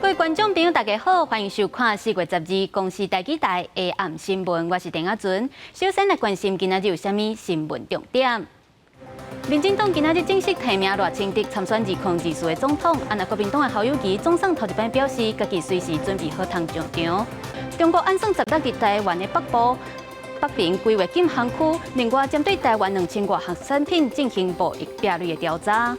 各位觀眾朋友，大家好，歡迎收看4月12公視台語台下暗新聞，我是鄭阿純。首先來關心今仔日有啥物新聞重點。民進黨今仔日正式提名賴清德參選2024的總統，啊，若國民黨的侯友宜總算頭一擺表示，家己隨時準備好通上場。中國按算16日台灣的北部北平規劃禁航區，另外針對台灣2000外項產品進行貿易壁壘的調查。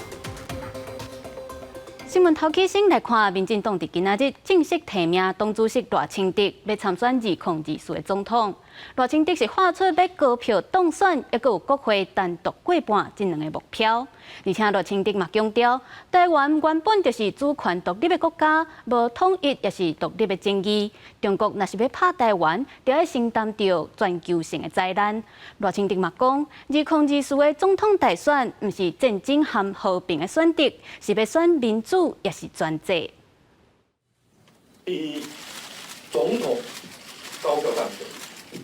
新聞頭起先來看，民進黨佇今仔日正式提名黨主席賴清德，欲參選2024的總統。賴清德是喊出欲高票當選，抑閣有國會單獨過半這兩個目標。而且賴清德嘛強調，台灣原本就是主權獨立的國家，無統一也是獨立的爭議。中國若是欲拍台灣，就愛承擔著全球性的災難。賴清德嘛講，2024的總統大選，毋是戰爭和和平的選擇，是欲選民主，抑是專制。第一，總統高票當選；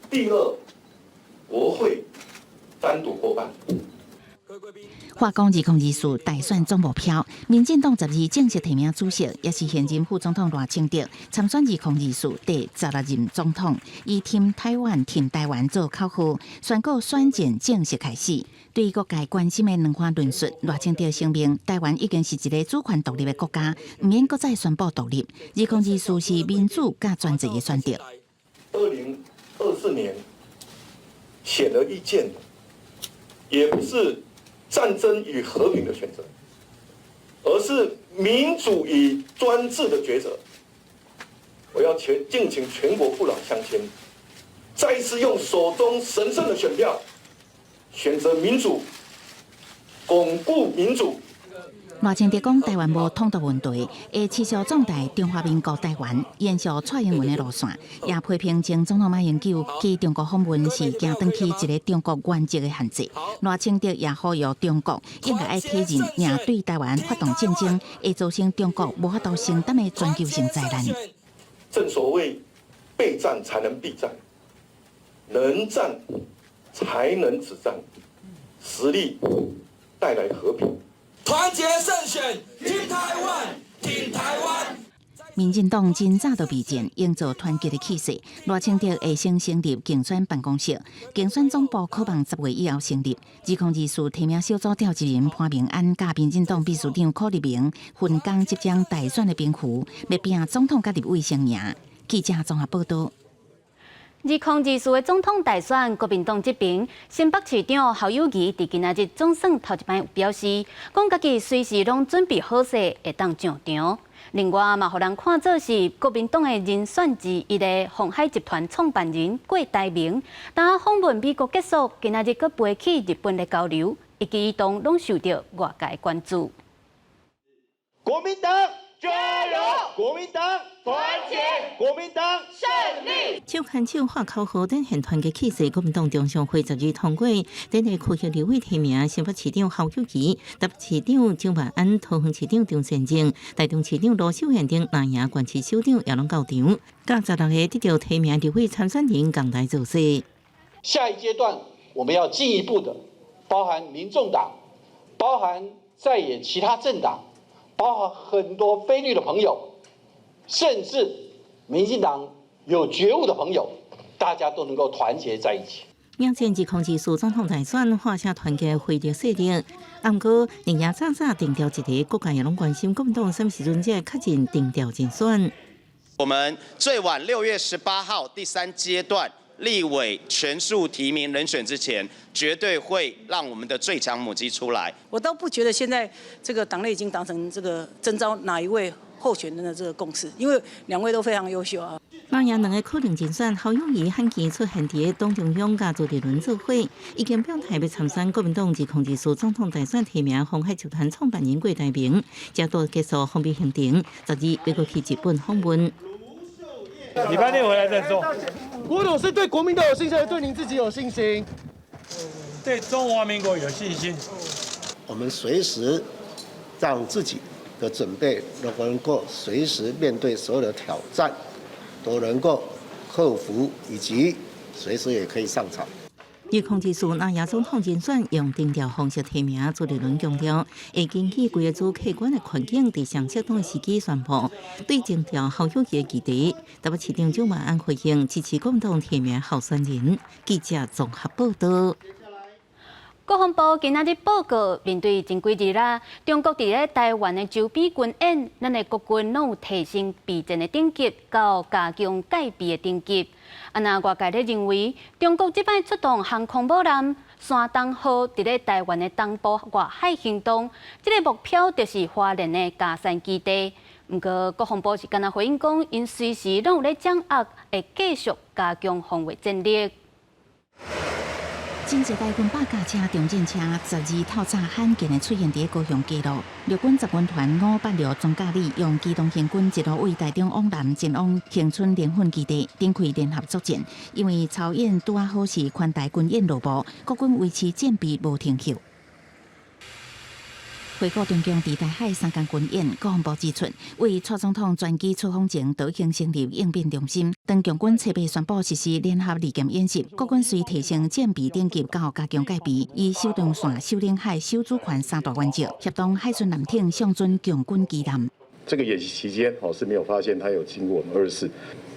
第二，國會單獨過半。喊講2024大選總目標，民進黨12正式提名主席，也是現任副總統賴清德參選2024第16任總統，以挺台灣、挺台灣做口號，宣告選戰正式開始。對各界關心的兩岸論述，賴清德聲明，台灣已經是一个主權獨立的國家，毋免閣再宣布獨立。2024是民主佮專制的選擇。2024年顯而易見，也不是戰爭與和平的選擇，而是民主與專制的抉擇。我要敬請全國父老鄉親，再一次用手中神聖的選票，選擇民主，鞏固民主。賴清德講，台灣無統獨問題，會持續壯大中華民國台灣，延續蔡英文的路線，也批評前總統馬英九去中國訪問是行轉去一个中國原則的限制。賴清德也呼籲中國應該愛體認，若對台灣發動戰爭，會造成中國無法度承擔的全球性災難。正所謂備戰才能避戰，能戰才能止戰，實力帶來和平。團結勝選，挺台灣，挺台灣。民進黨真早就備戰，營造團結的氣勢。賴清德會先成立競選辦公室，競選總部可望10月以後成立。2024提名小組召集人潘孟安佮民進黨秘書長柯立明分工執掌大選的兵符，欲拼總統佮立委雙贏。記者綜合報道。2024的總統大選，國民黨這邊新北市長侯友宜佇今仔日總算頭一擺有表示，講家己隨時攏準備好勢，會當上場。另外嘛，予人看做是國民黨的人選之一的鴻海集團創辦人郭台銘，當訪問美國結束，今仔日閣飛去日本來交流，一舉一動攏受著外界關注。國民黨加油！國民黨團結！國民黨勝利！手牽手喊口號，展現團結氣勢。國民黨中常會12通過，典禮區域立委提名新北市長侯友宜、台北市長蔣萬安、桃園市長張善政、台中市長盧秀燕等藍營縣市首長也攏到場，佮16个得著提名立委參選人仝來造勢。下一階段，我們要進一步的，包含民眾黨，包含在野其他政黨，包含很多非綠的朋友，甚至民進黨有覺悟的朋友，大家都能夠團結在一起。迎戰2024總統大選，喊聲團結非綠勢力。毋過，連夜早早定調一個，各界也攏關心國民黨啥物時陣才會確認定調人選。我們最晚6月18號第三階段立委全數提名人選之前，絕對會讓我們的最強母雞出來。我倒不覺得現在這個黨內已經達成這個徵召哪一位候選人的這個共識，因為兩位都非常優秀啊。藍營兩个可能人選侯友宜罕見出現佇黨中央佮朱立倫做伙，已經表態欲參選國民黨2024總統大選提名鴻海集團創辦人郭台銘，才拄結束訪美行程，12欲閣去日本訪問。禮拜六回來再說。郭董是對國民黨有信心，還是對您自己有信心？對中華民國有信心。我們隨時讓自己的準備能夠隨時面對所有的挑戰，都能夠克服，以及隨時也可以上場。2024南亞總統人選用定調方式提名，朱立倫強調會根據規个組客觀的環境，佇上適當的時機宣布對徵調侯友宜的議題。台北市長蔣萬安回應支持國民黨提名候選人。記者綜合報道。國防部今仔日報告，面對近幾日啦，中國佇咧台灣的周邊軍演，咱的國軍攏有提升備戰的等級，到加強戒備的等級。啊，若外界咧認為，中國這擺出動航空母艦山東號佇咧台灣的東部外海行動，這个目標就是花蓮的佳山基地。毋過國防部是敢若回應講，𪜶隨時攏有咧掌握，會繼續加強防衛戰力。真濟台軍百架車、中戰車，12透早罕見的出現佇高雄街路。陸軍十軍團586裝甲旅用機動行軍一路對台中往南前往恆春聯訓基地，展開聯合作戰。因為操演拄仔好是環台軍演落幕，國軍維持戰備無停歇。回顧中共佇台海三仝軍演，國防部指出，為蔡總統專機出訪前，就已經成立應變中心。當共軍初八宣布實施聯合利劍演習，國軍隨提升戰備等級到加強戒備，以守中線、守領海、守主權三大原則，協同海巡艦艇上巡共軍機艦。這個演習期間，哦是沒有發現它有經過我們24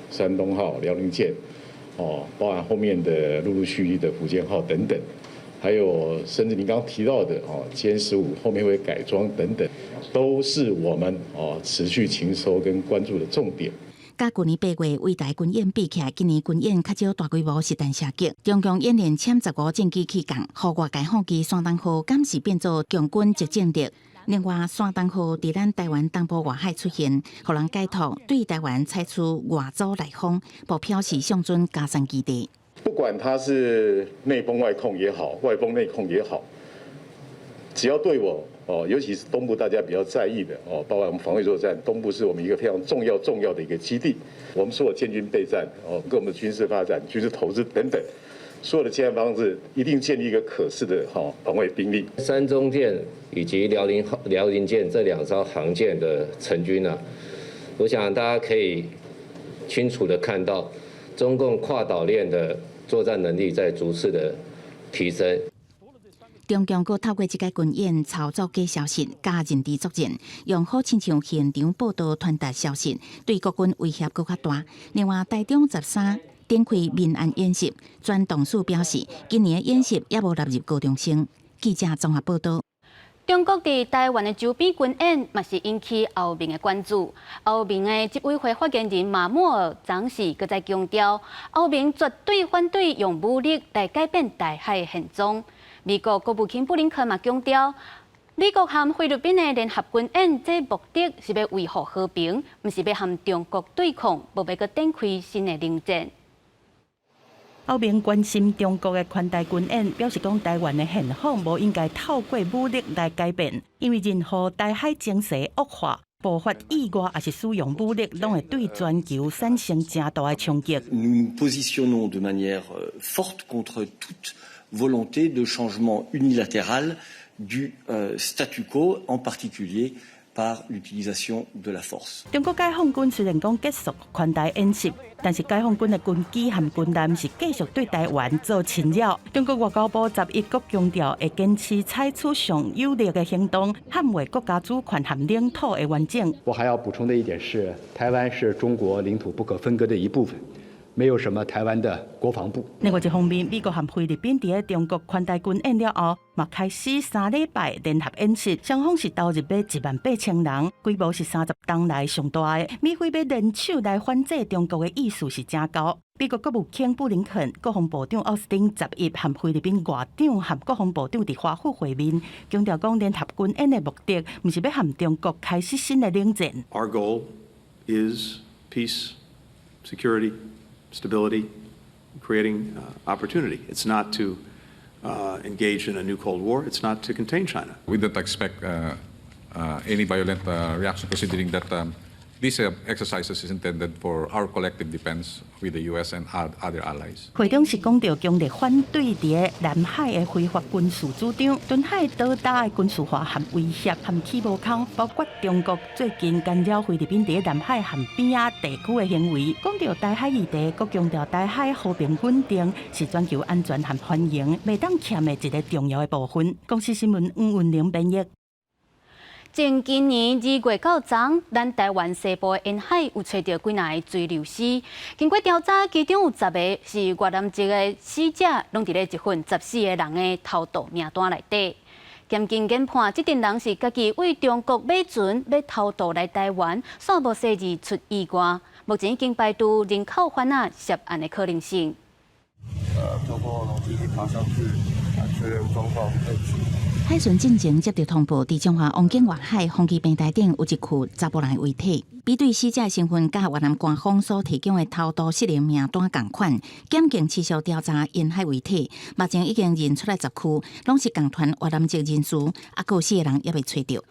山東號、遼寧艦，哦，包含後面的陸陸續續的福建號等等。還有，甚至您剛剛提到的哦，殲15後面會改裝等等，都是我們哦持續勤搜跟關注的重點。佮舊年8月圍台軍演比起來，今年軍演較少大規模實彈射擊。中共演練殲十五戰機起降，予外界好奇山東號敢是變做共軍即戰力。另外，山東號佇咱台灣東部外海出現，予人解讀對台灣採取外阻來鋒，目標是上準佳山基地。不管它是內封外控也好，外封內控也好，只要對我哦，尤其是東部大家比較在意的哦，包括我們防衛作戰，東部是我們一個非常重要重要的一個基地。我們所有建軍備戰哦，跟我們的軍事發展、軍事投資等等，所有的建戰方式，一定建立一個可視的哈防衛兵力。山東艦以及遼寧號、遼寧艦這兩艘航艦的成軍啊，我想大家可以清楚的看到，中共跨島鏈的作戰能力在逐次的提升。中共閣透過這個軍演操作假消息，佮認知作戰，用好親像現場報道傳達消息，對國軍威脅閣較大。另外，台中13展開民安演習，全動署表示，今年的演習猶無納入高中生。記者綜合報道。中國佇台灣的周邊軍演，嘛是引起歐盟的關注。歐盟的執委會發言人馬莫爾昨時閣再強調，歐盟絕對反對用武力來改變台海現狀。美國國務卿布林肯嘛強調，美國和菲律賓的聯合軍演，這目的是欲維護和平，毋是欲和中國對抗，無欲閣展開新的冷戰。歐盟關心中國的環台軍演，表示講台灣的現況無應該透過武力來改變，因為任何台海情勢惡化、爆發意外，抑是使用武力，攏會對全球產生誠大的衝擊。 Nous nous positionnons de manière forte contre toute volonté de changement unilatéral du statu quo, en particulier par l'utilisation de la force。中國解放軍雖然講結束環台演習，但是解放軍的軍機和軍艦是繼續對台灣做侵擾。中國外交部11閣強調，會堅持採取上有力的行動，捍衛國家主權和領土的完整。我還要補充的一點是，台灣是中國領土不可分割的一部分。沒有什麼台灣的國防部。另外一方面，美國和菲律賓佇咧中國環台軍演了後，嘛開始3禮拜聯合演習，雙方是投入欲1萬8千人，規模是30冬來上大的。美菲欲聯手來反制中國的意思是誠高。美國國務卿布林肯、國防部長奧斯汀11和菲律賓外長和國防部長佇華府會面，強調講聯合軍演的目的，毋是欲和中國開始新的冷戰。 Our goal is peace, security, stability, creating opportunity. It's not to engage in a new Cold War. It's not to contain China. We don't expect any violent reaction, considering that These exercises is intended for our collective defense with the U.S. and other allies. 會中是講著強烈反對佇南海的非法軍事主張，敦海島礁的軍事化和威脅和起無空，包括中國最近干擾菲律賓佇南海和邊仔地區的行為。講著台海議題，閣強調台海和平穩定是全球安全和繁榮袂當欠的一个重要的部分。公視新聞黃雲玲編譯。前今年2月到昨，咱台灣西部沿海有揣著幾若个墜樓屍。經過調查，其中有10個是越南籍的死者，攏佇咧一份14個人的偷渡名單內底。檢警研判，這陣人是家己對中國買船欲偷渡來台灣，煞無細膩出意外。目前已經排除人口販仔涉案的可能性。透過樓梯爬上去，確認狀況。海巡進前接著通報，佇彰化王景外海風機平台頂有一具查埔人遺體，比對死者身份佮越南官方所提供的偷渡失聯名單仝款，檢警持續調查沿海遺體，目前已經認出來10具，攏是仝團越南籍人士，猶閣有四個人猶未揣著。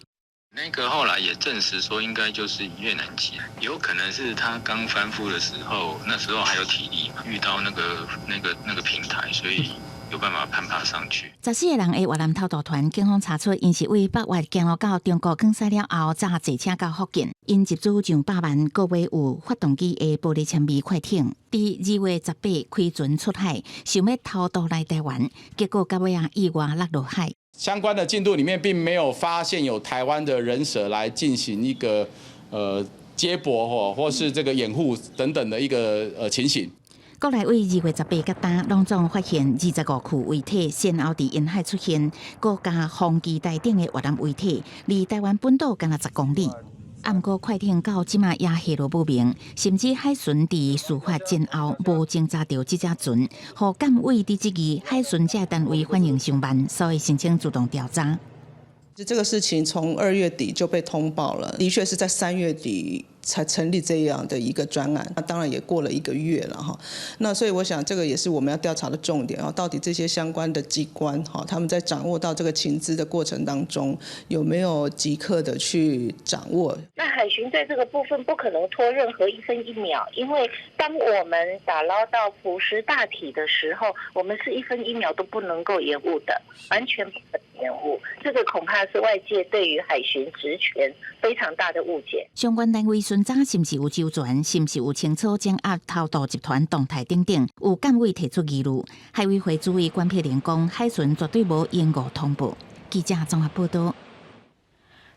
那個後來也證實說，應該就是越南籍，有可能是他剛翻覆的時候，那時候還有體力嘛，遇到那個平台，所以有辦法攀爬上去。 14個人的越南偷渡團，警方查出𪜶是對北越行路到中國廣西了後，才坐車到福建。𪜶集資上百萬，購買有發動機的玻璃纖維快艇，佇2月18開船出海，想欲偷渡來台灣，結果到尾仔意外落入海。相關的進度裡面，並沒有發現有台灣的人蛇來進行一個接駁或是這個掩護等等的一個情形。國內對2月18到今，攏總發現25具遺體先後佇沿海出現，閣加風機台頂的越南遺體，離台灣本島干焦10公里。毋過快艇到這馬也下落不明，甚至海巡佇事發前後無偵查著這隻船，予鑑委佇質疑海巡這單位反應傷慢，所以申請自動調查。這個事情從2月底就被通報了，的確是在3月底才成立這樣的一個專案，那當然也過了一個月了哈。那所以我想這個也是我們要調查的重點啊，到底這些相關的機關哈，他們在掌握到這個情資的過程當中，有沒有即刻的去掌握？那海巡在這個部分不可能拖任何一分一秒，因為當我們打撈到浮屍大體的時候，我們是一分一秒都不能夠延誤的，完全不可能延誤。這個恐怕是外界對於海巡職權非常大的誤解。相關單位巡查是毋是有周全，是毋是有清楚掌握偷渡集團動態等等，有鑑委提出疑慮。海委會主委關碧玲講，海巡絕對無延誤通報。記者綜合報道。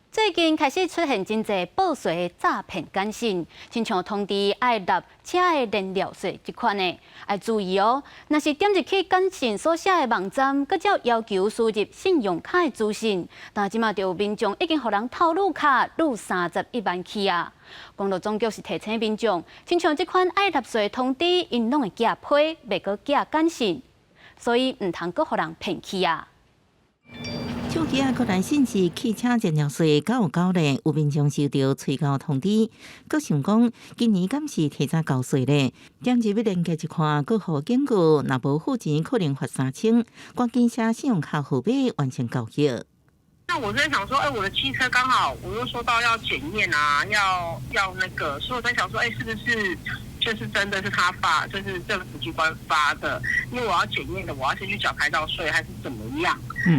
最近開始出現真濟報稅詐騙簡訊，親像通知愛納車的燃料稅這款的，愛注意哦。若是點入去簡訊所寫的網站，閣照要求輸入信用卡的資訊，但這馬就有民眾已經予人偷擄卡擄31萬去啊！公路總局是提醒民眾，親像這款愛納稅通知，𪜶攏會寄批，袂閣寄簡訊，所以毋通閣予人騙去啊！手機仔閣來顯示汽車燃料稅九有九咧，有民眾收著催交通知，閣想講今年敢是提早交稅咧？點入去連結一看，閣予警告，若無付錢可能罰3000，趕緊寫信用卡號碼完成交易。那我在想說，哎，我的汽車剛好我又收到要檢驗啊，要那個，所以我在想說，哎，是不是就是真的是他發，就是政府機關發的？因為我要檢驗的，我要先去繳牌照稅，還是怎麼樣？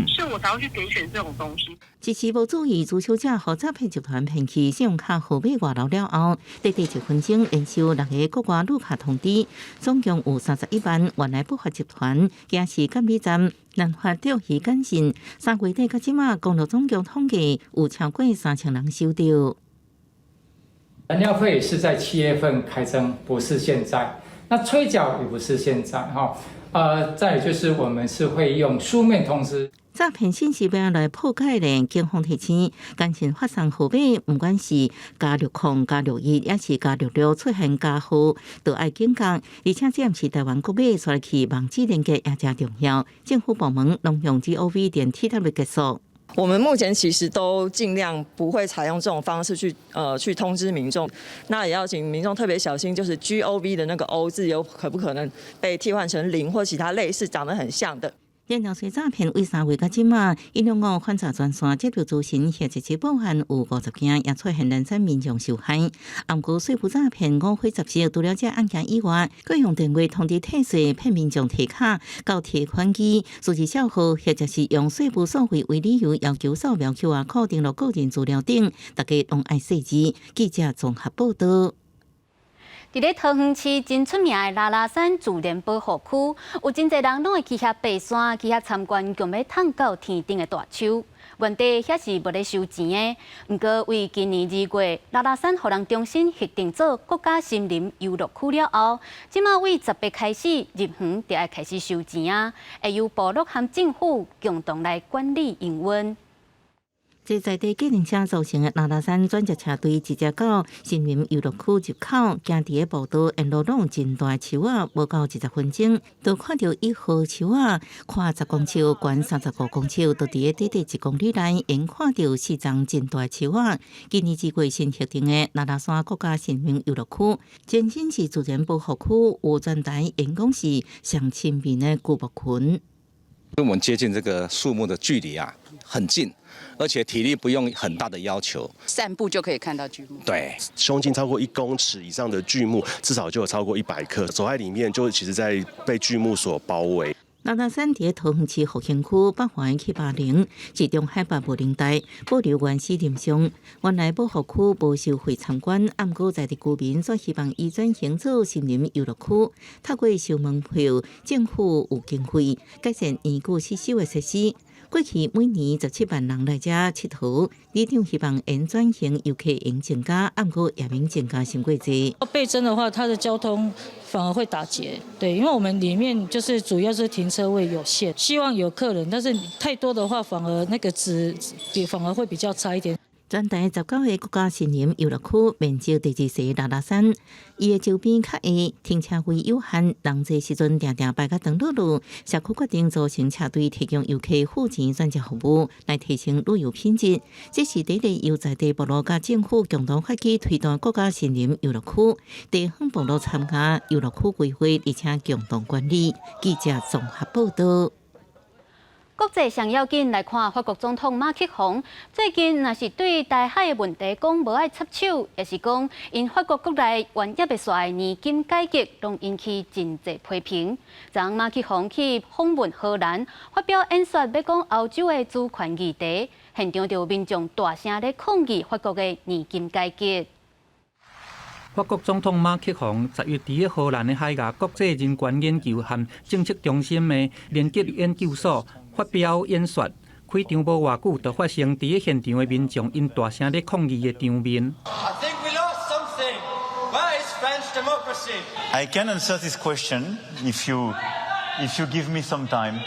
所以我才會去點選這種東西。一時無注意，朱小姐予詐騙集團騙去信用卡號碼外流了後，短短一分鐘連收六个國外擄卡通知，總共有31萬。原來不法集團驚是監理站濫發釣魚簡訊，3月底到這馬，公路總局統計有超過3000人收著。燃料費是在7月份開徵，不是現在。那催繳也不是現在，哈。再就是我們是會用書面通知。詐騙信息欲按怎來破解咧？警方提醒，簡訊發送號碼，毋管是+60、+61，抑是+66出現加號，都愛警覺。而且這毋是台灣國碼，所以去網址連結也誠重要。政府部門攏用 gov.tw 結束。我們目前其實都盡量不會採用這種方式去通知民眾，那也要請民眾特別小心，就是 G O V 的那個 O 字有可不可能被替換成零或其他類似長得很像的。燃料稅詐騙為3月到這馬，105反詐專線接到諮詢或者是報案有50件，也出現零散民眾受害。毋過稅務詐騙五花十色，除了這案件以外，閣用電話通知退稅騙民眾提卡到提款機、數字帳號，或者是用稅務收費為理由要求掃描 QR code 登錄個人資料等，大家攏愛細緻。記者綜合報道。佇咧桃園市真出名的拉拉山自然保護區，有真濟人攏會去遐爬山，去遐參觀，強欲迵到天頂的大樹。原底遐是無咧收錢的，毋過為今年2月拉拉山予人重新核定做國家森林遊樂區了後，這馬為10月開始入園就愛開始收錢啊，會由部落和政府共同來管理營運。坐在地計程車組成的拉拉山轉接車隊直接到森林遊樂區入口，行佇个步道沿路攏真大樹仔，無夠20分鐘，就看著一號樹仔寬10公尺，懸35公尺，就佇个短短1公里內，會看著四叢真大樹仔。今年2月新核定的拉拉山國家森林遊樂區，前身是自然保護區，有全台會講是上親民的巨木群。我們接近這個樹木的距離啊，很近。而且體力不用很大的要求，散步就可以看到巨木。對，胸徑超過1公尺以上的巨木，至少就有超過100棵。走在裡面，就其實在被巨木所包圍。拉拉山佇桃園市復興區北環去巴陵，是中海拔無林帶，保留原始林相。原來保護區無收費參觀，毋過在地居民煞希望伊轉型做森林遊樂區，透過收門票，政府有經費改善年久失修的設施。過去每年17萬人來遮𨑨迌，里長希望會轉型遊客會增加，毋過也免增加傷過濟。倍增的話，它的交通反而會打結。對，因為我們裡面就是主要是停車位有限，希望有客人，但是太多的話，反而那個質比反而會比較差一點。全台19個國家森林遊樂區面積第二細拉拉山，伊的周邊較狹，停車位有限，人濟時陣定定排甲長嚕嚕。社區決定組成車隊，提供遊客付錢轉接服務，來提升旅遊品質。這是第一個由在地部落佮政府共同發起推動國家森林遊樂區，地方部落參加遊樂區規劃，而且共同管理。記者綜合報道。國際上要緊來看，法國總統馬克宏最近若是對台海的問題講無愛插手，抑是講𪜶法國國內原猶未煞的年金改革，攏引起真濟批評。昨昏馬克宏去訪問荷蘭，發表演說，欲講歐洲的主權議題，現場就有民眾大聲咧抗議法國的年金改革。法國總統馬克宏10月佇咧荷蘭的海牙國際人權研究和政策中心的連結研究所發表演說，開場無偌久，就發生佇咧現場的民眾𪜶大聲咧抗議的場面。 I think we lost something. Where is French democracy? I can answer this question if you give me some time.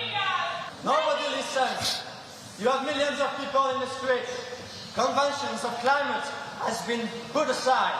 Nobody listens. You have millions of people in the streets. Conventions of climate has been put aside.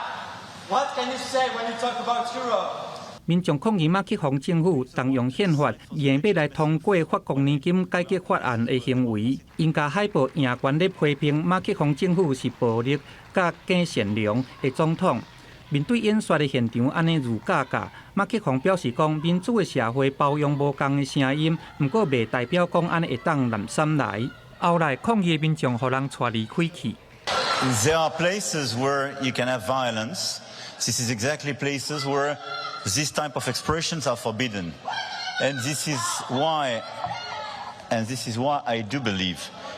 What can you say when you talk about Europe? 民眾抗議馬克宏政府動用憲法，硬欲來通過法國年金改革法案的行為，𪜶共海報掖懸咧批評馬克宏政府是暴力佮假善良的總統。面對演說的現場按呢如架架，馬克宏表示講，民主的社會包容無仝的聲音，毋過袂代表講按呢會當濫散來。後來抗議的民眾予人帶離開去。 There are places where you can have violence. This is exactly places where this type of expressions are forbidden. And this is why I do believe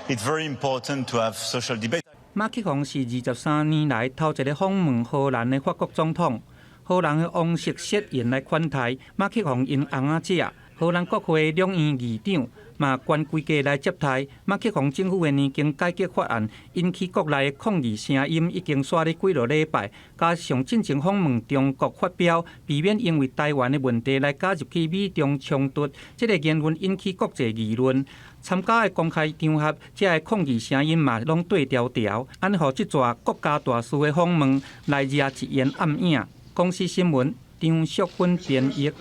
it's very important to have social debate. 馬克宏是23年來頭一個訪問荷蘭的法國總統。荷蘭的王室設宴來款待馬克宏，𪜶翁仔食。荷蘭國會兩院議長嘛懸規格來接待馬克宏政府的年金改革法案，引起國內的抗議聲音已經紲咧幾落禮拜。加上進前訪問中國發表，避免因為台灣的問題來加入去美中衝突，這個言論引起國際議論。參加的公開場合，這个抗議聲音嘛攏對調調，按呢予這逝國家大事的訪問來惹一煙暗影。公視新聞張淑芬編譯。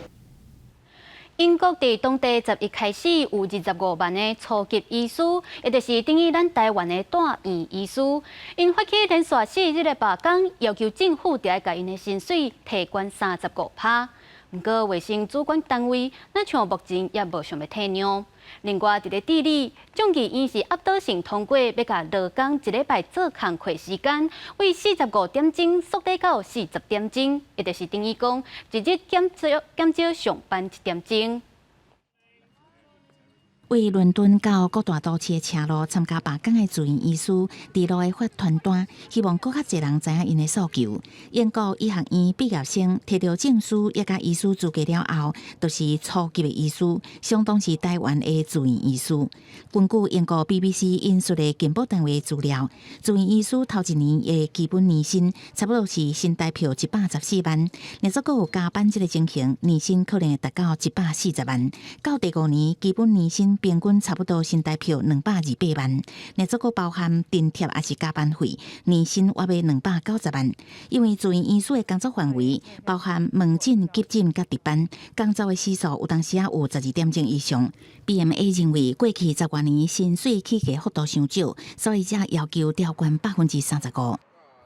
英國佇當地10日開始有25萬个初級醫師，也就是等於咱台灣的住院醫師，𪜶發起連續4日的罷工，要求政府著愛共𪜶的薪水提懸35%。毋過衛生主管單位，若像目前也無想欲退讓。另外，佇咧智利，眾議院是壓倒性通過，欲共勞工一禮拜做工課時間，為45點鐘縮短到40點鐘，也就是等於講一日減少上班1點鐘。為倫敦到各大都市的車路參加罷工的住院醫師，佇路的發傳單，希望閣較濟人知影𪜶的訴求。英國醫學院畢業生提著證書，也佮醫師資格了後，就是初級的醫師，相當是台灣的住院醫師。根據英國 BBC 引述的健保單位資料，住院醫師頭一年的基本年薪差不多是新台票114萬，若閣有加班這个情形，年薪可能會達到140萬。到第五年，基本年薪平均差不多新台票228萬，若閣包含津貼抑是加班費，年薪約欲290萬。因為住院醫師的工作範圍包含門診、急診佮值班，工作的時數有當時仔有12點鐘以上。BMA 認為過去10外年薪水起價幅度傷少，所以才要求調懸35%。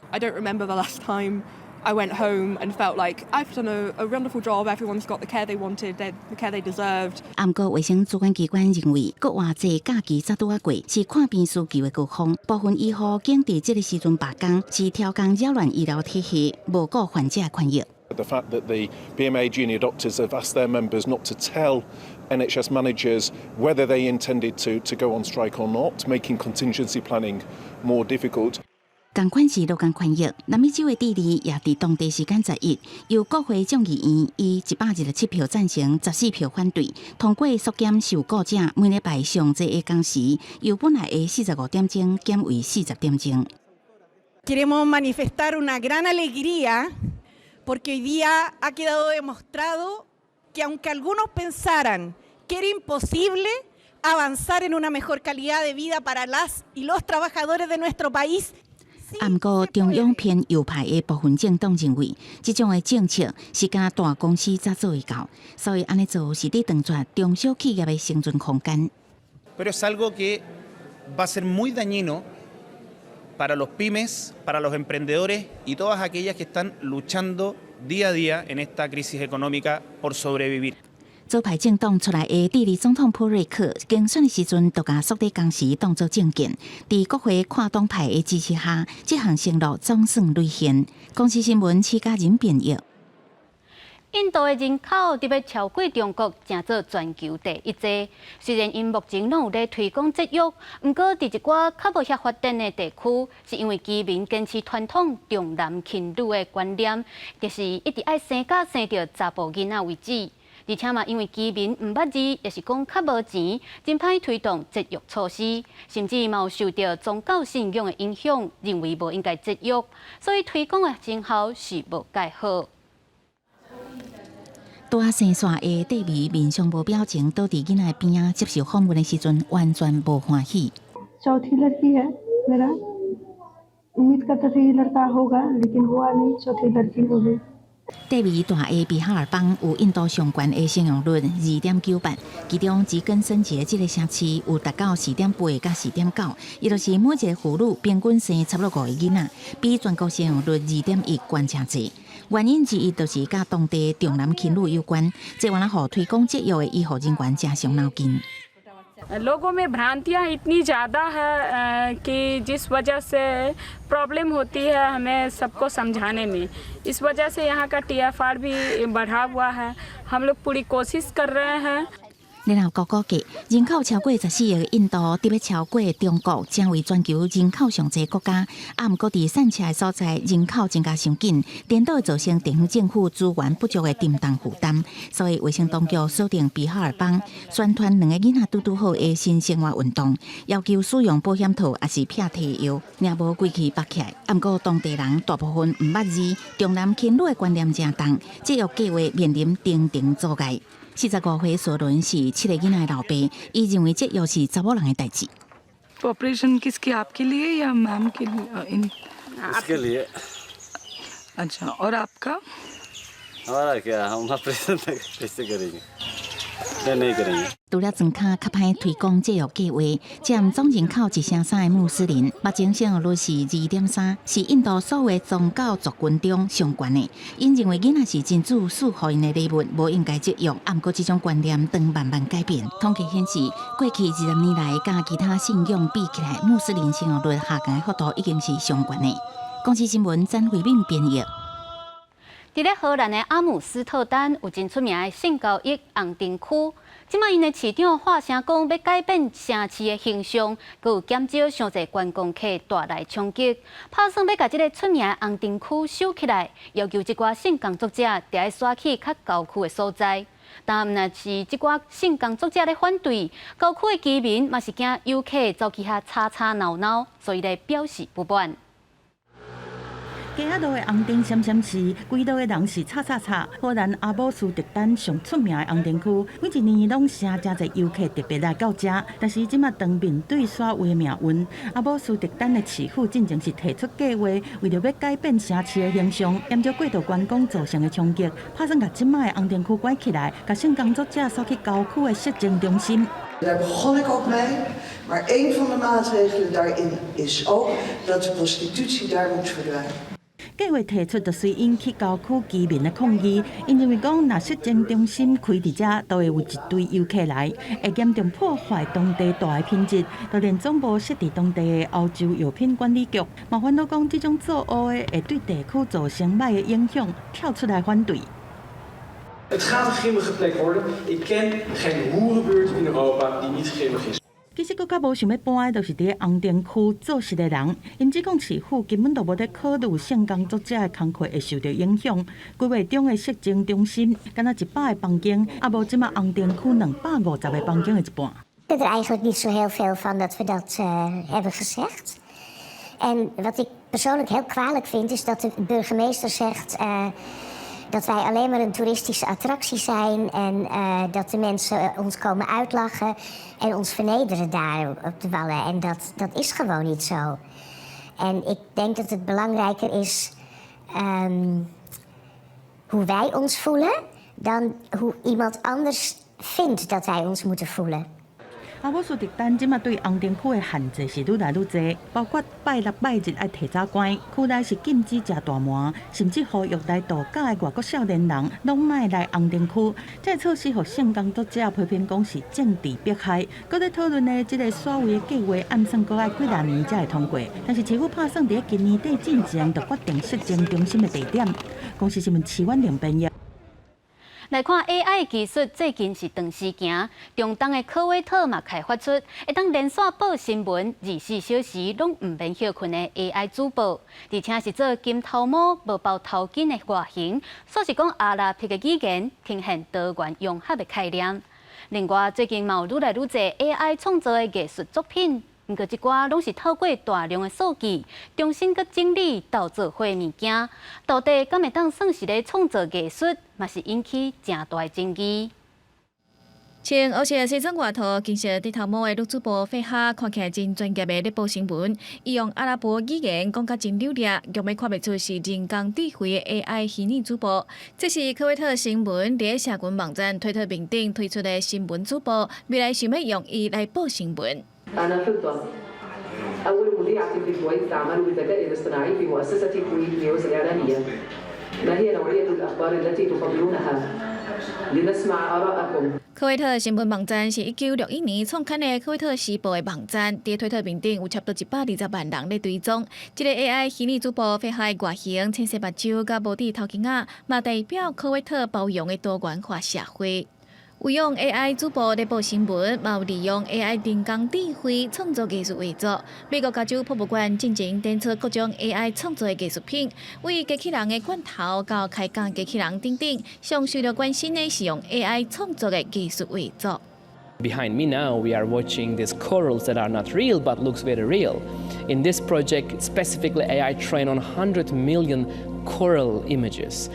I don't remember the last time I went home and felt like I've done a wonderful job. Everyone's got the care they wanted, the care they deserved. 毋過衛生主管機關認為，閣偌濟假期才拄仔過，是看病需求的高峰。部分醫護竟佇這个時陣罷工，是刁工擾亂醫療體系，無顧患者權益。 The fact that the BMA junior doctors have asked their members not to tell NHS managers whether they intended to go on strike or not, making contingency planning more difficult. 仝款是勞工權益，南美洲的智利也佇當地時間10日，由國會眾議院以127票贊成、14票反對，通過縮減受僱者每禮拜上濟的工時，由本來的45點鐘減為40點鐘。 Queremos manifestar una gran alegría porque hoy día ha quedado demostrado que aunque algunos pensaran que era imposible avanzar en una mejor calidad de vida para las y los trabajadores de nuestro país, 毋過中央偏右派的部分政黨認為，這種的政策是共大公司才做會到，所以按呢做是佇斷絕中小企業的生存空間。 Pero es algo que va a ser muy dañino para los pymes, para los emprendedores y todas aquellas que están luchando día a día en esta crisis económica por sobrevivir. 左派政黨出來的智利總統普瑞克競選的時陣，就共縮短工時當做政見。佇國會跨黨派的支持下，這項承諾總算履行。公視新聞施嘉仁編譯。印度的人口欲超過中國，成做全球第一濟。雖然𪜶目前攏有咧推廣節育，毋過佇一寡較無遐發展的地區，是因為居民堅持傳統重男輕女的觀念，就是一直愛生甲生著查埔囡仔為止。而且嘛，因為居民毋捌字，抑是講較無錢，真歹推動節育措施，甚至嘛有受著宗教信仰的影響，認為無應該節育，所以推廣的成效是無蓋好。拄仔生煞的蒂米面上無表情，倒佇囡仔邊仔接受訪問的時陣，完全無歡喜。 चौथी लड़की है मेरा। उम्मीद करते थे लड़का होगा, लेकिन हुआ नहीं, चौथी लड़की हो गई。蒂米蹛的比哈爾邦有印度上懸的生育率2.98，其中吉根森節這个城市有達到4.8佮4.9，伊就是每一个婦女平均生差不多五个囡仔，比全國生育率2.1懸誠濟。原因之一就是佮當地重男輕女有關，這原來予推廣節育的醫護人員誠傷腦筋。 लोगों में भ्रांतियाँ इतनी ज़्यादा है कि जिस वजह से प्रॉब्लम होती है हमें सबको समझाने में। इस वजह से यहाँ का टीएफआर भी बढ़ा हुआ है। हम लोग पूरी कोशिश कर रहे हैं。聯合國估計，人口超過14億的印度，欲超過中國，成為全球人口上濟國家。啊，毋過佇散赤的所在，人口增加傷緊，顛倒造成地方政府資源不足的沉重負擔。所以，衛生當局鎖定比哈爾邦，宣傳兩个囡仔拄拄好的新生活運動，要求使用保險套抑是避體藥，若無規氣縛起來。啊，毋過當地人大部分毋捌字，重男輕女的觀念誠重，節育計畫面臨重重阻礙。45歲索倫是七個囡仔的老爸，伊認為節育是查某人的代誌。 ऑपरेशन किसकी, आपके लिए या मैम के लिए इन इसके लिए। अच्छा, और आपका? हमारा क्या, हम ऑपरेशन कैसे करेंगे? 那個呢？除了莊跤較歹推廣節育計畫，佔總人口一成三的穆斯林，目前生育率是2.3，是印度所有宗教族群中上懸的。𪜶認為囡仔是真主賜予𪜶的禮物，無應該節育。毋過這種觀念正慢慢改變。統計顯示，過去20年來，佮其他信仰比起來，穆斯林生育率下降的幅度已經是上懸的。公視新聞詹慧敏編譯。佇咧荷蘭的阿姆斯特丹有真出名的性交易紅燈區，這擺𪜶的市長喊聲講欲改變城市的形象，閣有減少傷濟觀光客帶來衝擊，拍算欲共這个出名的紅燈區收起來，要求這寡性工作者著愛徙去較郊區的所在。但毋但是這寡性工作者咧反對，郊區的居民嘛是驚遊客走去遐吵吵鬧鬧，所以咧表示不滿。街仔路的紅燈閃閃時，規路的人是吵吵吵。荷蘭阿姆斯特丹上出名的紅燈區，每一年攏成誠濟遊客特別來到遮。但是這馬當面對徙位的命運，阿姆斯特丹的市府進前是提出計劃，為著欲改變城市的形象，減少過度觀光造成的衝擊，拍算共這馬的紅燈區關起來，共性工作者徙去郊區的色情中心。 Daar begon ik ook mee, maar een van de maatregelen daarin is ook dat de prostitutie daar moet verdwijnen. 計劃提出，就隨引起郊區居民的抗議。𪜶認為講，若色情中心開佇遮，都會有一堆遊客來，會嚴重破壞當地大的品質。就連總部設佇當地的歐洲藥品管理局，嘛煩惱講，這種做烏的會對地區造成䆀的影響，跳出來反對。 Het gaat een grimmige plek worden. Ik ken geen hoerenbuurt in Europa die niet grimmig is. 其實閣較無想欲搬的，就是佇咧紅燈區做事的人。𪜶指講市府根本就無咧考慮性工作者的工課會受著影響。規劃中的色情中心，敢若100個房間，猶無這馬紅燈區250個房間的一半。 Ik vind er eigenlijk niet zo heel veel van dat we dat hebben gezegd. En wat ik persoonlijk heel kwalijk vind, is dat de burgemeester zegt dat wij alleen maar een toeristische attractie zijn en dat de mensen ons komen uitlachen en ons vernederen daar op de Wallen. En dat is gewoon niet zo. En ik denk dat het belangrijker is hoe wij ons voelen dan hoe iemand anders vindt dat wij ons moeten voelen. 阿姆斯特丹這馬對紅燈區的限制是愈來愈濟，包括拜六拜日愛提早關，區內是禁止食大麻，甚至呼籲來度假的外國少年人攏莫來紅燈區。這个措施予性工作者批評講是政治迫害。閣咧討論的這个徙位的計劃，按算閣愛幾若年才會通過，但是市府拍算佇咧今年底進前就決定色情中心的地點。公視新聞徐婉玲編譯。來看 AI 技術最近是長時行，中東的科威特嘛開發出會當連續報新聞，24小時攏毋免歇睏的 AI 主播，而且是做金頭毛無包頭巾的外形，煞是講阿拉伯的語言，呈現多元融合的概念。另外，最近嘛有愈來愈濟 AI 創造的藝術作品，毋過這寡攏是透過大量的數據重新閣整理鬥做伙物件，到底敢會當算是咧創造藝術，嘛是引起誠大的爭議。穿黑色西裝外套、金色直頭毛的女主播費哈，看起來真專業的咧報新聞。伊用阿拉伯語言講甲真流利，強欲看袂出是人工智慧的 AI 虛擬主播。這是科威特新聞佇社群網站推特面頂推出的新聞主播，未來想欲用伊來報新聞。 أنا فضة أول مذيعة في الكويت تعمل بالذكاء الاصطناعي في مؤسسة كويت نيوز الإعلامية. ما هي نوعية الأخبار التي تفضلونها؟ لنسمع آراءكم. 科威特新聞網站是1961年創刊的科威特時報的網站，佇推特面頂有差不多120萬人咧追蹤。這个 AI 虛擬主播費哈的外形、淺色目睭、佮無戴頭巾仔，嘛代表科威特包容的多元化社會。有用 AI 主播咧報新聞，嘛有利用 AI 人工智慧創作藝術畫作。美國加州博物館進前展出各種 AI 創作的藝術品，為機器人的罐頭到開講機器人等等，上受著關心的是用 AI 創作的藝術畫作。 Behind me now, we are watching these corals that are not real but looks very real. In this project, specifically AI trained on 100 million coral images.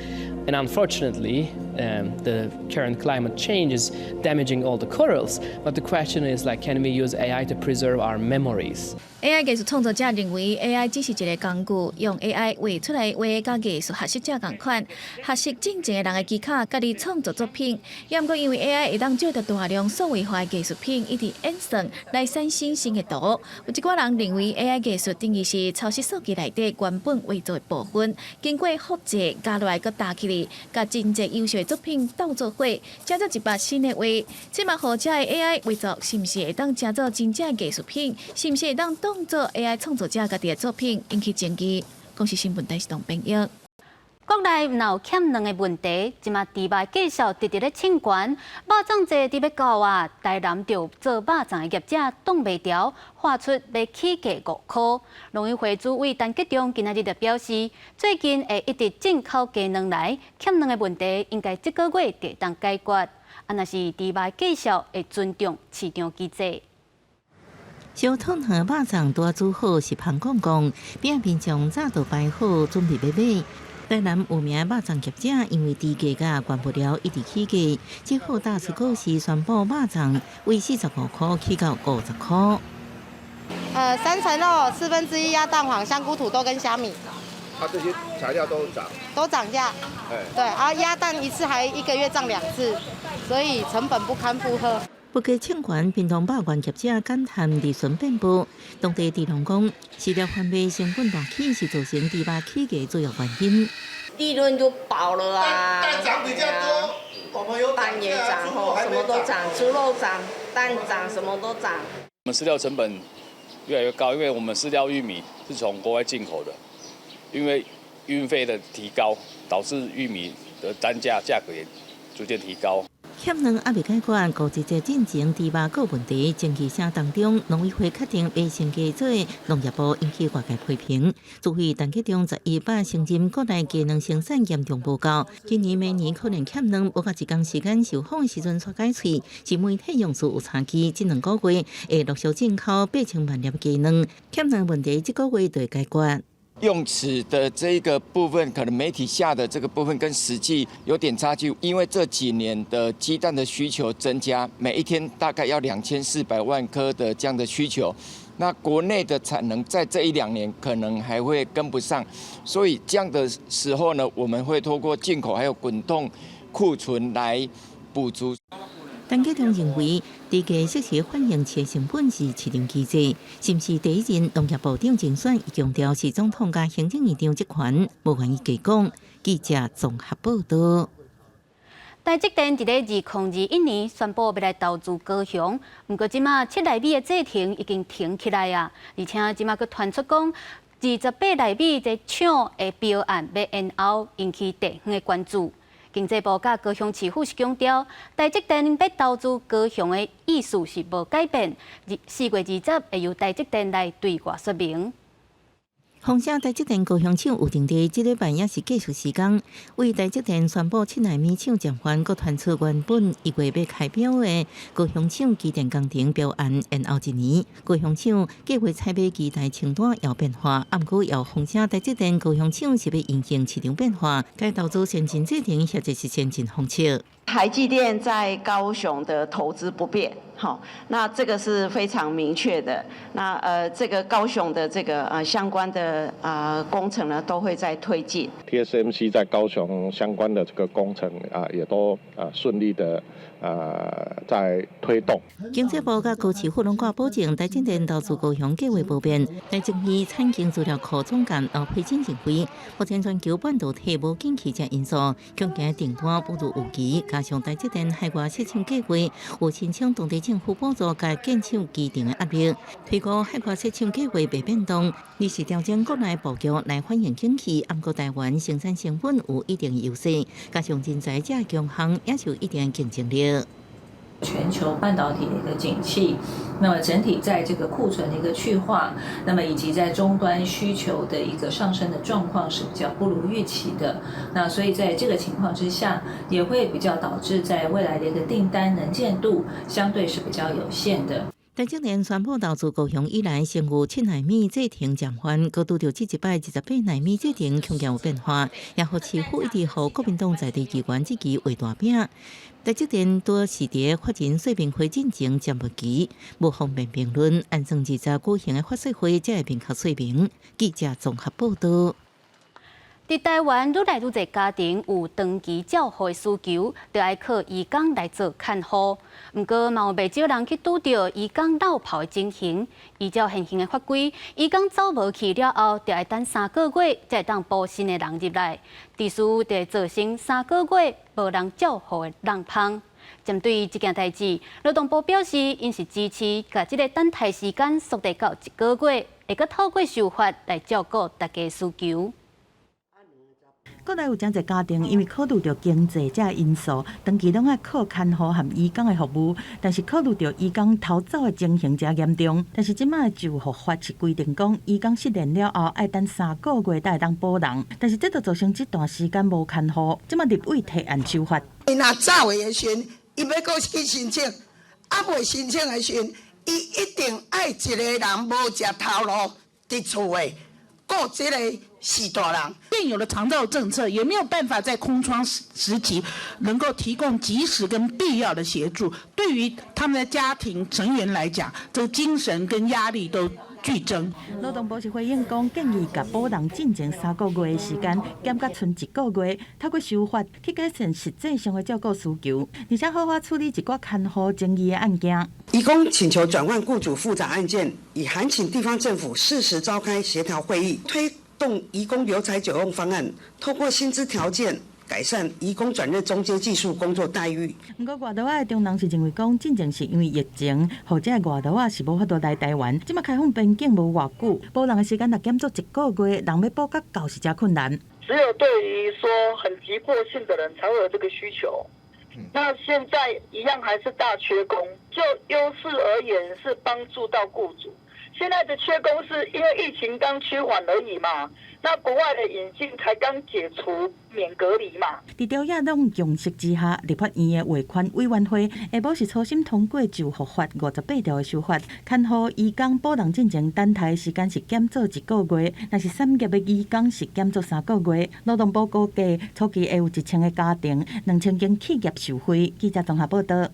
And unfortunately, The current climate change is damaging all the corals, but the question is like, can we use AI to preserve our memories? AI 藝術創作者認為 AI 只是一個工具，用 AI 畫出來畫佮藝術學習者仝款，學習進前的人的技巧，家己創作作品。也毋過因為 AI 會當借著大量數位化的藝術品，以及演算來產生新的圖。有一寡人認為 AI 藝術等於是抄襲數據內底原本畫作的部分，經過複製加落來，閣搭起來，共真濟優秀的作品鬥做伙，成做一幅新的畫。這馬予遮的 AI 畫作是毋是會當成做真正藝術品？是毋是會當當做 AI 創作者家己的作品，引起爭議。公視新聞台是董編譯。國內毋但有欠卵的問題，這馬豬肉價數直直咧衝懸，肉粽節佇欲到啊，台南著做肉粽的業者擋袂牢，喊出欲起價5箍。農委會主委陳吉仲今仔日就表示，最近會一直進口雞卵來，欠卵的問題應該這個月就會當解決。啊，若是豬肉價數會尊重市場機制。小湯和肉粽拄煮好是芳講講，邊民眾早就擺好準備欲買。台南有名肉粽業者因為豬價價懸不了，一直起價，只好打出告示宣布肉粽為45箍起到50箍。三層肉四分之一鴨蛋黃、香菇、土豆跟蝦米。啊，這些材料都漲。都漲價。對，啊，鴨蛋一次還一個月漲2次，所以成本不堪負荷。物價衝懸，屏東肉圓業者感嘆利潤變薄。當地豬農講，飼料販賣成本大起是造成豬肉起價主要原因。利潤就薄了啊！蛋漲比較多，我們有蛋也漲吼，什麼都漲，豬肉漲，蛋漲，什麼都漲。我們飼料成本越來越高，因為我們飼料玉米是從國外進口的，因為運費的提高，導致玉米的單價價格也逐漸提高。欠卵猶未解決，五一節進前豬肉閣問題爭議聲當中，農委會確定欲升價做農業部引起外界批評。主委陳吉仲11擺承認國內雞卵生產嚴重無夠，今年明年可能欠卵，無夠一工時間受訪時陣煞改喙，是媒體用詞有差距。這兩個月會陸續進口8000萬粒雞卵，欠卵問題這個月就會解決。用詞的這個部分，可能媒體下的這個部分跟實際有點差距，因為這幾年的雞蛋的需求增加，每一天大概要2400萬顆的這樣的需求，那國內的產能在這一兩年可能還會跟不上，所以這樣的時候呢，我們會透過進口還有滾動庫存來補足。陳吉仲認為，豬價適時反映飼成本是市場機制，是毋是第一任農業部長人選？伊強調是總統佮行政院長職權，無願意加講。記者綜合報道。台積電佇咧2021年宣布欲來投資高雄，毋過這馬7納米的製程已經停起來啊，而且這馬閣傳出講28納米這廠的標案欲延後，引起地方的關注。經濟部佮高雄市府是強調，台積電欲投資高雄的意思是無改變，4月20會由台積電來對外說明。風聲台積電高雄廠有定佇這禮拜猶是繼續施工，為台積電宣布7納米廠暫緩，閣傳出原本1月欲開標的高雄廠機電工程標案延後一年。高雄廠計劃採買機台清單有變化，毋過有風聲台積電高雄廠是欲因應市場變化，改投資先進製程或者是先進封測。台積電在高雄的投資不變，好，那這個是非常明確的。那這個高雄的這個相關的工程呢，都會在推進。 TSMC 在高雄相關的這個工程啊，也都順利的在推動。經濟部佮高市府攏掛保證，台積電投資高雄計劃無變。台積電產經資料庫總監劉佩真認為，目前全球半導體無景氣這因素，恐驚訂單不如預期，加上台積電海外設廠計劃有申請當地政府補助佮建廠基地的壓力，推估海外設廠計劃袂變動，而是調整國內布局來反映景氣。毋過台灣生產成本有一定優勢，加上人才這強項，也是有一定競爭力。全球半導體的一個景氣，那麼整體在這個庫存的一個去化，那麼以及在終端需求的一個上升的狀況是比較不如預期的。那所以在這個情況之下，也會比較導致在未來的一個訂單能見度相對是比較有限的。台積電宣布投資高雄以來，先有7納米製程暫緩，閣拄著這一擺28納米製程恐驚有變化，也予市府一直予國民黨在地議員這支畫大餅。台積電多是佇法人說明會進前暫無期，無方便評論。按算20舉行的法說會才會明確說明。記者綜合報道。佇台灣，愈來愈濟家庭有長期照護的需求，著愛靠移工來做看護。毋過，嘛有袂少人去拄著移工落跑的情形。依照現行的法規，移工走無去了後，著愛等3個月，才會當補新的人入來。致使就會造成3個月無人照護的挵芳。針對這件代誌，勞動部表示，𪜶是支持共這个等待時間縮短到1個月，會閣透過修法來照顧大家需求。國內有誠濟家庭，因為考慮著經濟這因素，長期攏愛靠看護和移工的服務。但是考慮著移工逃走的情形誠嚴重。但是這擺的就服法是規定講，移工失聯了後，愛等3個月才會當補人。但是這就造成這段時間無看護。這擺立委提案修法。伊若走的時陣，伊欲閣去申請，猶未申請的時陣，伊一定愛一个人無食頭路佇厝的，顧這个序大人。現有的長照政策也沒有辦法在空窗時期能夠提供及時跟必要的協助，對於他們的家庭成員來講，這個精神跟壓力都劇增。勞動部是回應講，建議共補人進前3個月的時間減甲賰1個月，透過修法去改善實際上的照顧需求，而且好好處理一寡看護爭議的案件。移工請求轉換僱主複雜案件，已函請地方政府適時召開協調會議，推動移工留才久用方案，透過薪資條件改善移工轉任中階技術工作待遇。毋過外勞仔的中人是認為講，進前是因為疫情，予這个外勞仔是無法度來台灣。這擺開放邊境無偌久，補人的時間若減做1個月，人欲補較夠是誠困難。只有對於說很急迫性的人才會有這個需求。那現在一樣還是大缺工，就優勢而言是幫助到僱主。現在的缺工是因為疫情剛趨緩而已嘛，那國外的引進才剛解除免隔離嘛。佇朝野攏共識之下，立法院的劃寬委員會下晡是初審通過就服法58條的修法，看護移工補人進前等待時間是減做1個月，若是散業的移工是減做3個月。勞動部估計初期會有1000个家庭、2000間企業受惠。記者綜合報道。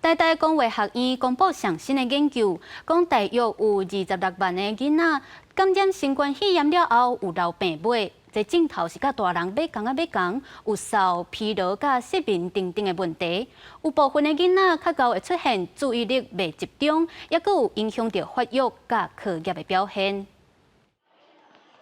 台大公衛學院公布上新的研究，講大約有26萬个囡仔感染新冠肺炎了後有流病尾，這症頭是佮大人欲仝仔欲仝，有受疲勞佮失眠等等的問題。有部分的囡仔較𠢕會出現注意力袂集中，抑閣有影響著發育佮課業的表現。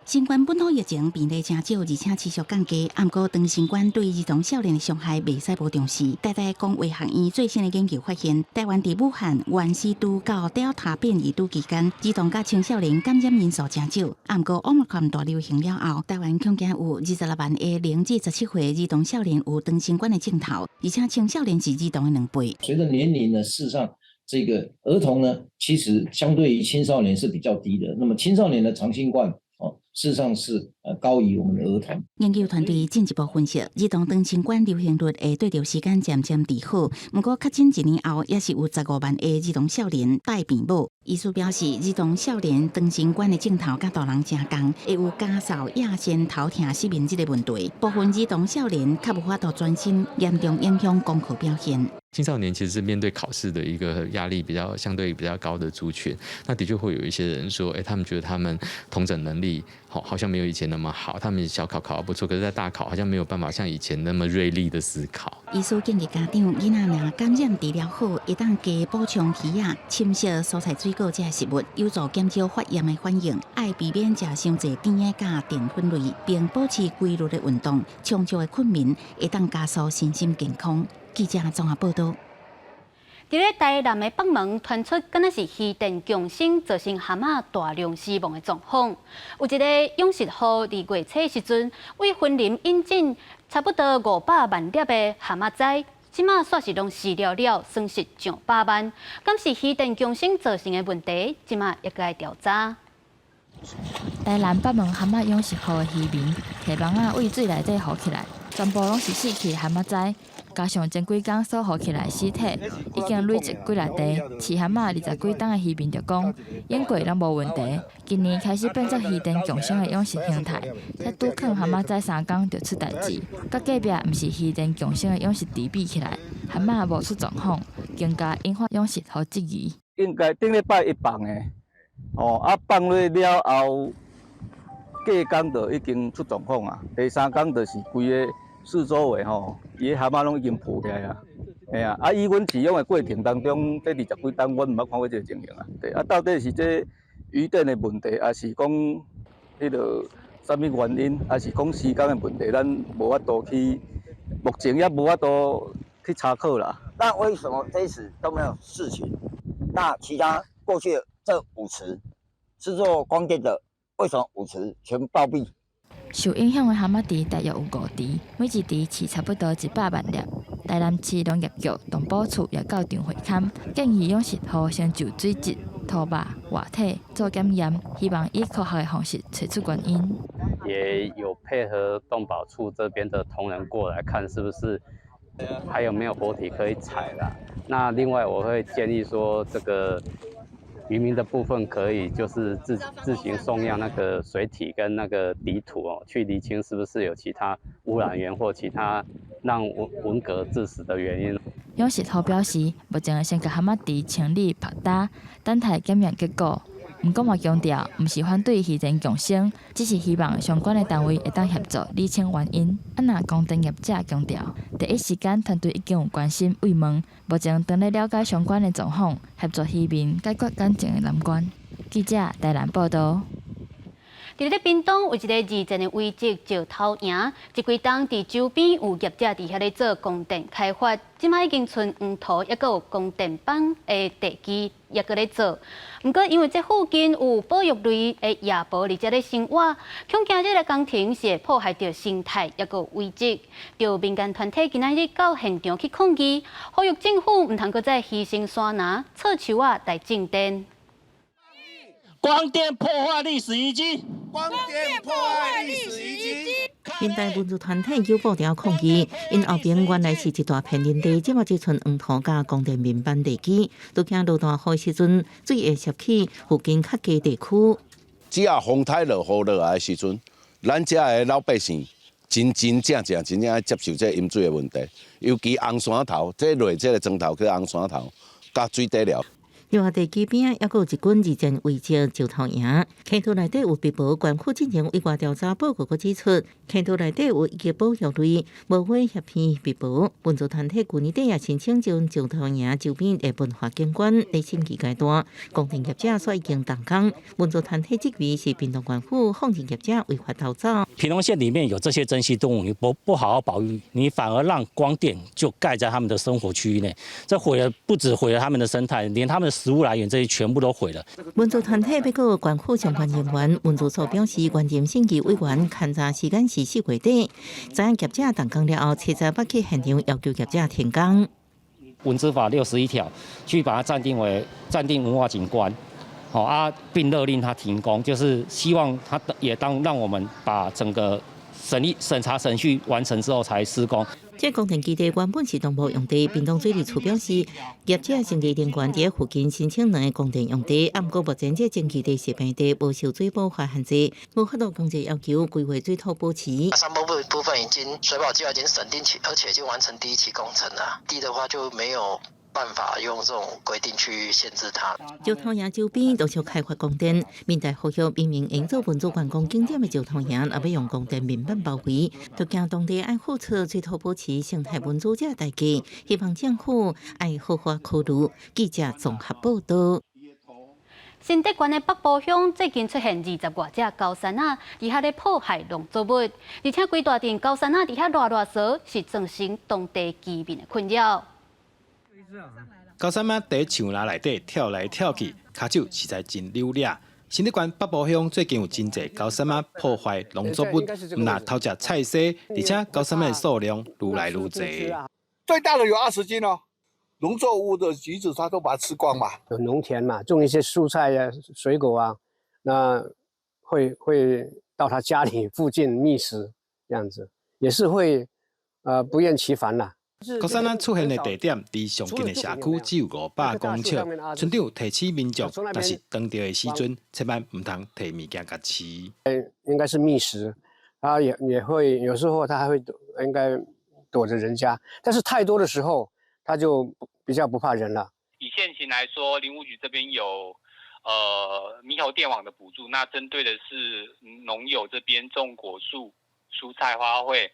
新冠本土疫情病例誠少，而且持續降低。毋過，長新冠對兒童少年的傷害袂使無重視。台大公衛學院最新的研究發現，台灣佇武漢原始株到 Delta 變異株期間，兒童佮青少年感染人數誠少。毋過，Omicron 大流行了後，台灣恐驚有26萬个0至17歲兒童少年有長新冠的症頭，而且青少年是兒童的2倍。隨著年齡呢，事實上，這個兒童呢，其實相對於青少年是比較低的。那麼青少年的長新冠，哦，事實上是高於我們的兒童。研究團隊進一步分析，兒童長新冠流行率會隨著時間漸漸提好，毋過確診一年後，猶是有15萬个兒童少年帶病母。醫師表示，兒童少年長新冠的症頭佮大人誠仝，會有咳嗽、夜間頭痛、失眠這个問題。部分兒童少年較無法度專心，嚴重影響功課表現。青少年其實是面對考試的一個壓力比較相對比較高的族群，那的確會有一些人說，欸，他們覺得他們統整能力好像沒有以前那麼好，他們小考考得不錯，可是在大考好像沒有辦法像以前那麼銳利的思考。醫師建議家長，囡仔若感染治療好，會當加補充魚仔、深色蔬菜水果這些食物，有助減少發炎的反應。愛避免食傷濟甜的佮澱粉類，並保持規律的運動，充足的睏眠，會當加速身心健康。記者綜合報道。佇咧台南的北門傳出，敢若是漁電共生造成蚶仔大量死亡的狀況。有一個養殖戶佇月初時陣，對雲林引進差不多500萬粒的蚶仔仔，這馬煞是攏死了了，損失上百萬。敢是漁電共生造成的問題？這馬也該調查。台南北門蚶仔養殖戶的漁民，提網仔對水內底浮起來，全部攏是死去的蛤蟆仔，加上前幾工所捕起來屍體，已經累積幾若塊。飼蛤蟆20幾冬的漁民就講，養過攏無問題。今年開始變做漁電共生的養殖形態，才拄囥蛤蟆仔3工就出代誌。佮隔壁毋是漁電共生的養殖池比起來，蛤蟆無出狀況，更加引發養殖戶質疑。應該頂禮拜一放的，哦，啊放落了後，隔工就已經出狀況啊。第三工就是規个四周圍吼，伊的蛤蟆攏已經浮起來啊。嘿啊，啊以阮飼養的過程當中，這20幾冬，阮毋捌看過這个情形啊。對，啊到底是這漁電的問題，抑是講彼个啥物原因，抑是講時間的問題，咱無法度去，目前也無法度去查考啦。那為什麼這一次都沒有事情？那其他過去這5池是做光電的，為什麼5池全部暴斃？受影響的蛤蟆池大約有五池，每一池飼差不多100萬粒。台南市農業局動保處也到場會勘，建議養殖戶先就水質、土肉、活體做檢驗，希望以科學的方式揣出原因。也有配合動保處這邊的同仁過來看，是不是還有沒有活體可以採啦？那另外我會建議說，這個漁民的部分可以就是自行送樣那個水體跟那個底土哦，去釐清是不是有其他污染源或其他讓文蛤致死的原因。養殖戶表示，目前會先共蛤蟆池清理曝焦，等待檢驗結果。毋過嘛強調，毋是反對漁電共生，只是希望相關的單位會當協助理清原因。啊，若光電業者強調，第一時間團隊已經有關心慰問，目前正咧了解相關的狀況，協助漁民解決眼前的難關。記者台南報道。佇咧屏東有一个二戰的遺跡石頭營，這幾冬佇周邊有業者佇遐咧做光電開發，這擺已經賰黃土，抑閣有光電板的地基，抑閣咧做。毋過因為這附近有保育類的夜貘佇遮咧生活，恐驚這个工程是會破壞著生態，抑閣有遺跡。著民間團體今仔日到現場去抗議，呼籲政府毋通閣再犧牲山林、錯樹仔來種電。光電破壞歷史遺跡。光電破壞歷史遺跡。現代民族團體有布條抗議，𪜶後邊原來是一大片林地，這擺只賰黃土佮光電面板地基，都驚落大雨時陣水會攝去附近較低地區。只要風颱落雨落來的時陣，咱遮的老百姓真真正正真正愛接受這淹水的問題，尤其紅山頭，這落這个磚頭去紅山頭，佮水底寮。另外，地基邊抑閣有一群二戰遺跡石頭營，坑道內底有壁薄，縣府進行委外調查報告，閣指出，坑道內底有一級保育類無尾葉鼻壁薄。文族團體舊年底也申請將石頭營周邊的文化景觀佇審議階段，光電業者煞已經動工。文族團體質疑是屏東縣府放任業者違法偷走。屏東縣裡面有這些珍稀動物，你不好好保育，你反而讓光電就蓋在他們的生活區域內，這毀了不止毀了他們的生態，連他們的食物來源這些全部都毀了。文族團體欲告縣府相關人員，文資所表示，原任審議委員勘查時間是4月底，知影業者動工了後，遲早欲去現場要求業者停工。文資法61條，去把它暫定為暫定文化景觀，好啊，並勒令他停工，就是希望他也當讓我們把整個審議審查程序完成之後才施工。這工程基地原本是東部用地，屏東水利處表示，業者成立人員佇附近申請兩个光電用地，啊，毋過目前這爭議地是平地，無受水保法限制，無法度強制要求規劃水土保持。山坡部分已經水保計劃已經審定起，而且已經完成第一期工程了。地的話就沒有辦法用這種規定去限制它。石頭營周邊陸續開發光電，民代呼籲明明營造文族觀光景點的石頭營，也欲用光電面板包圍，都驚當地愛付出水土保持生態文資這代價，希望政府愛好好考慮。記者綜合報道。新竹縣的北埔鄉最近出現20外隻高山鷗，佇遐咧破壞農作物，而且規大陣高山鷗佇遐賴賴趖，是造成當地居民的困擾。高山鷗佇樹林內底跳來跳去，跤手實在真溜掠。新竹縣北埔鄉最近有真濟高山鷗破壞農作物，毋但偷食菜薒，而且高山鷗的數量愈來愈濟。最大的有20斤哦，農作物的橘子，它都把它吃光嘛。有農田嘛，種一些蔬菜啊、水果啊，那會到他家裡附近覓食，這樣子也是會不厭其煩啦。高山仔出現的地點，離上近的社區只有500公尺。村長提醒民眾，若是當著的時陣，千萬毋通提物件共飼。應該是覓食，啊也會有時候它還會躲，應該躲着人家。但是太多的時候，它就比較不怕人了。以現行來說，林務局這邊有獼猴電網的補助，那針對的是農友這邊種果樹、蔬菜、花卉。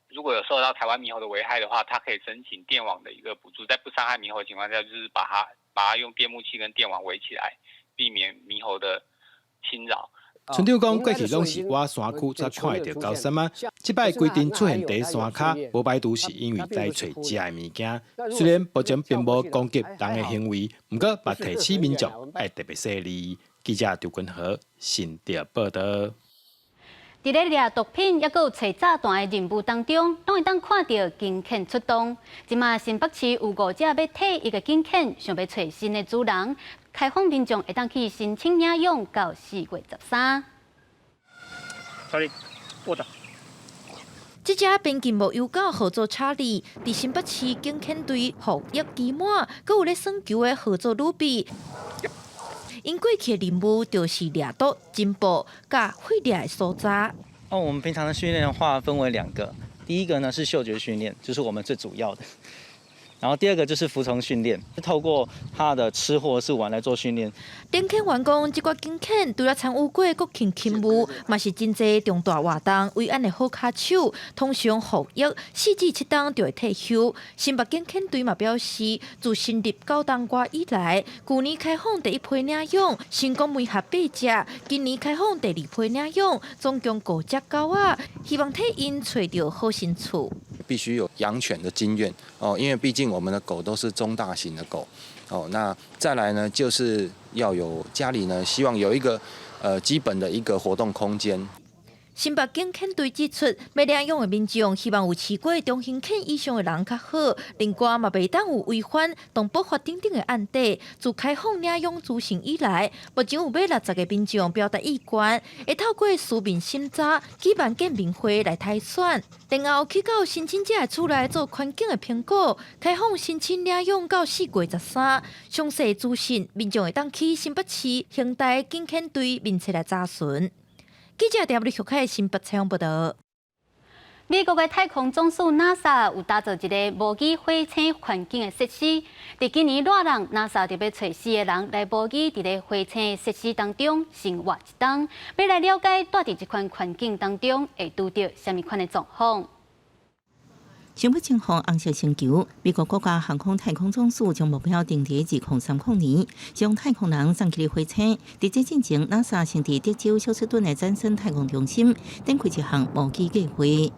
如果有受到台灣獼猴的危害的話，他可以申請電網的一個補助，在不傷害獼猴的情況下，就是把它用電木器跟電網圍起來，避免獼猴的侵擾。村長講，過去攏是倚山區才看會著高山仔，這擺規定出現佇山跤，無排除是因為來揣食的物件。雖然目前並無攻擊人的行為，毋過嘛提醒民眾愛特別細膩。記者張君和新竹報導。佇咧掠毒品，抑閣有揣炸彈的任務當中，攏會當看著警犬出動。這馬新北市有五隻欲退役的警犬，想欲揣新的主人，開放民眾會當去申請領養到4月13。查理，過來。這隻邊境牧羊狗號做查理，佇新北市警犬隊服役期滿，閣有咧耍球的號做魯比。𪜶過去的任務就是掠毒、偵捕、佮血掠的搜查。哦，我們平常的訓練的話分為兩個，第一個呢是嗅覺訓練，就是我們最主要的。然後第二個就是服從訓練，透過他的吃或是玩來做訓練。領犬員講，這寡警犬除了參與過國慶勤務，嘛是真濟重大活動維安的好跤手。通常服役4至7冬就會退休。新北警犬隊嘛表示，自成立9冬外以來，舊年開放第一批領養，成功媒合八隻，今年開放第二批領養，總共五隻狗仔，希望替𪜶揣著好新厝。必須有養犬的經驗哦，因為畢竟我們的狗都是中大型的狗哦。那再來呢，就是要有家裡呢，希望有一個基本的一個活動空間。新北警犬隊指出，欲領養的民眾希望有飼過中型犬以上的人較好，另外嘛袂當有違反動保法等等的案底。自開放領養資訊以來，目前有欲60個民眾表達意願，會透過書面審查、舉辦見面會來篩選，然後去到申請者的厝內做環境的評估，開放申請領養到4月13，詳細資訊民眾會當去新北市興大警犬隊面冊來查詢。記者調李玉凱新北採訪報導。美國的太空總署 NASA 有打造一个模擬火星環境的設施。佇今年熱人，NASA 就欲揣四个人來模擬佇咧火星設施當中生活一冬，欲來了解蹛佇這款環境當中會拄著啥物款的狀況。想欲征服紅色星球，美國國家航空太空總署將目標定佇2030年，將太空人送去火星。佇這進前，NASA 先佇德州休斯頓的詹森太空中心展開一項模擬計劃。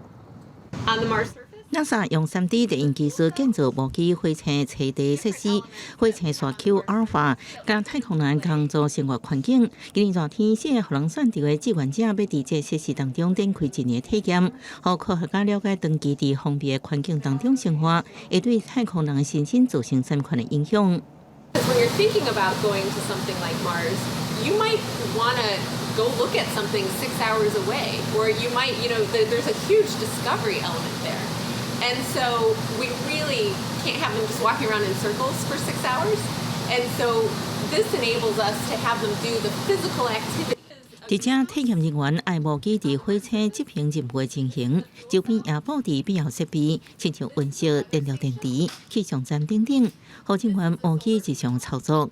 NASA 用3D 列印技術建造模擬火星棲地設施，火星沙丘阿爾法，佮太空人共做生活環境。今年熱天，四个予人選著的志願者欲佇這設施當中展開一年體驗，予科學家了解長期佇封閉的環境當中生活，會對太空人的身心造成啥物款的影響。 When you're thinking about going to something like Mars, you might want to go look at something 6 hours away, or you might, there's a huge discovery element there. And so we really can't have them just walking around in circles for 6 hours. And so this enables us to have them do the physical activity. 佇遮體驗人員愛模擬佇火星執行任務的情形，周邊也布置必要設備，親像溫室、燃料電池、氣象站等等，予人員模擬日常操作。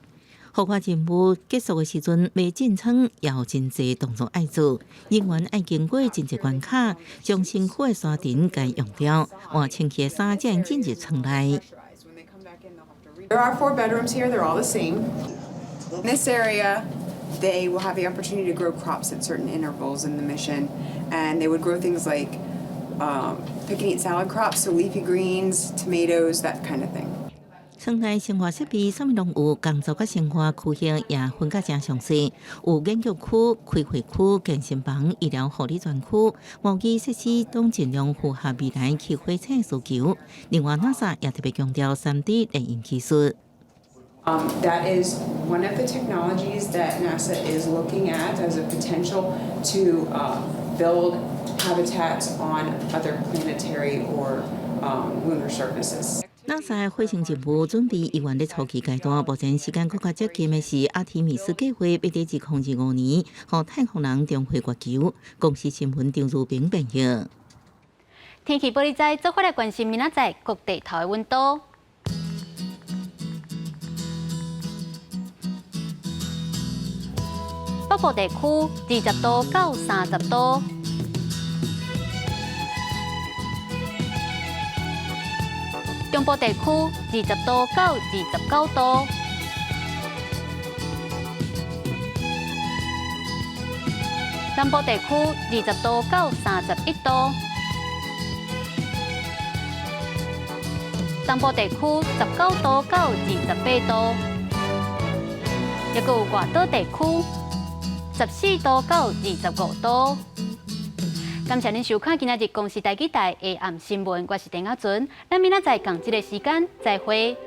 戶外任務結束的時陣，欲進艙也有真濟動作愛做，人員愛經過真濟關卡，將身軀的沙塵共溶掉，換清氣的衫才會進入艙內。 There are four bedrooms here, they're all the same. In this area, they will have the opportunity to grow crops at certain intervals in the mission, and they would grow things like pick and eat salad crops, so leafy greens, tomatoes, that kind of thing. 艙內生活設備啥物攏有，工作佮生活區域也分甲誠詳細，有研究區、開會區、健身房、醫療護理專區，模擬設施攏盡量符合未來去火星需求。另外，NASA 也特別強調3D 列印技術。 That is one of the technologies that NASA is looking at as a potential to build Habitats on other planetary or lunar surfaces. NASA 火星任務準備猶原佇初期階段，目前時間閣較接近的是阿提米斯計劃，欲佇2025年，予太空人重回月球。公視新聞張如平編譯。天氣報你知，做伙來關心明仔載各地頭的溫度。北部地區20度到30度。中部地區20度到29度，南部地區20度到31度，東部地區19度到28度，抑閣有外島地區14度到25度。感謝您收看今仔日公視台語台下暗新聞，我是鄭亞純，咱明仔載仝這个時間再會。